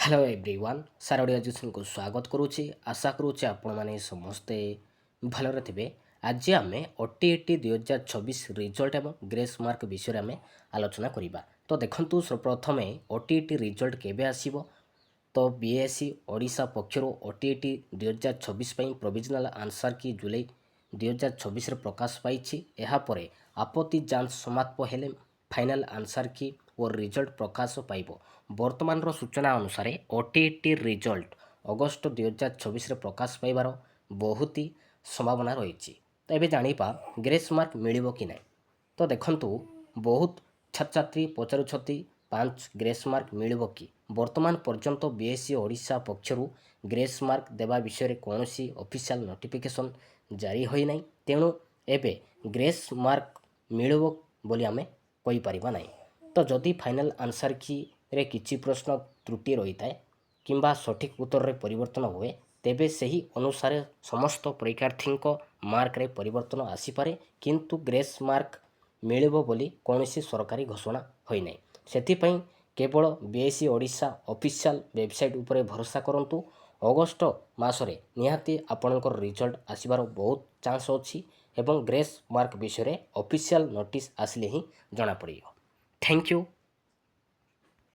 Hello everyone, sir Odia ଏଜୁକେସନ୍କୁ ସ୍ୱାଗତ କରୁଛି। ଆଶା କରୁଛି ଆପଣମାନେ ସମସ୍ତେ ଭଲରେ ଥିବେ। ଆଜି ଆମେ ଓଟିଇଟି 2026 ରିଜଲ୍ଟ ଏବଂ ଗ୍ରେସ୍ ମାର୍କ ବିଷୟରେ ଆମେ ଆଲୋଚନା କରିବା। ତ ଦେଖନ୍ତୁ, ସର୍ବପ୍ରଥମେ ଓଟିଇଟି ରିଜଲ୍ଟ କେବେ ଆସିବ? ତ ବିଏସ୍ଇ ଓଡ଼ିଶା ପକ୍ଷରୁ ଓଟିଇଟି 2026 ପାଇଁ ପ୍ରୋଭିଜନାଲ୍ ଆନ୍ସର୍ କି ଜୁଲାଇ 2026ରେ ପ୍ରକାଶ ପାଇଛି। ଏହାପରେ ଆପତ୍ତି ଯାଞ୍ଚ ସମାପ୍ତ ହେଲେ ଫାଇନାଲ୍ ଆନ୍ସର୍ କି ଓ ରିଜଲ୍ଟ ପ୍ରକାଶ ପାଇବ। ବର୍ତ୍ତମାନର ସୂଚନା ଅନୁସାରେ ଓଟିଇଟି ରିଜଲ୍ଟ ଅଗଷ୍ଟ 2026ରେ ପ୍ରକାଶ ପାଇବାର ବହୁତ ହି ସମ୍ଭାବନା ରହିଛି। ତ ଏବେ ଜାଣିବା ଗ୍ରେସ୍ ମାର୍କ ମିଳିବ କି ନାହିଁ। ତ ଦେଖନ୍ତୁ, ବହୁତ ଛାତ୍ରଛାତ୍ରୀ ପଚାରୁଛନ୍ତି, 5 ଗ୍ରେସ୍ ମାର୍କ ମିଳିବ କି? ବର୍ତ୍ତମାନ ପର୍ଯ୍ୟନ୍ତ ବିଏସ୍ଇ ଓଡ଼ିଶା ପକ୍ଷରୁ ଗ୍ରେସ୍ ମାର୍କ ଦେବା ବିଷୟରେ କୌଣସି ଅଫିସିଆଲ୍ ନୋଟିଫିକେସନ୍ ଜାରି ହୋଇନାହିଁ। ତେଣୁ ଏବେ ଗ୍ରେସ୍ ମାର୍କ ମିଳିବ ବୋଲି ଆମେ କହିପାରିବା ନାହିଁ। ତ ଯଦି ଫାଇନାଲ୍ ଆନ୍ସର୍ କିରେ କିଛି ପ୍ରଶ୍ନ ତ୍ରୁଟି ରହିଥାଏ କିମ୍ବା ସଠିକ୍ ଉତ୍ତରରେ ପରିବର୍ତ୍ତନ ହୁଏ, ତେବେ ସେହି ଅନୁସାରେ ସମସ୍ତ ପରୀକ୍ଷାର୍ଥୀଙ୍କ ମାର୍କରେ ପରିବର୍ତ୍ତନ ଆସିପାରେ। କିନ୍ତୁ ଗ୍ରେସ୍ ମାର୍କ ମିଳିବ ବୋଲି କୌଣସି ସରକାରୀ ଘୋଷଣା ହୋଇନାହିଁ। ସେଥିପାଇଁ କେବଳ ବିଏସ୍ଇ ଓଡ଼ିଶା ଅଫିସିଆଲ୍ ୱେବସାଇଟ୍ ଉପରେ ଭରସା କରନ୍ତୁ। ଅଗଷ୍ଟ ମାସରେ ନିହାତି ଆପଣଙ୍କର ରିଜଲ୍ଟ ଆସିବାର ବହୁତ ଚାନ୍ସ ଅଛି ଏବଂ ଗ୍ରେସ୍ ମାର୍କ ବିଷୟରେ ଅଫିସିଆଲ୍ ନୋଟିସ୍ ଆସିଲେ ହିଁ ଜଣାପଡ଼ିବ। Thank you.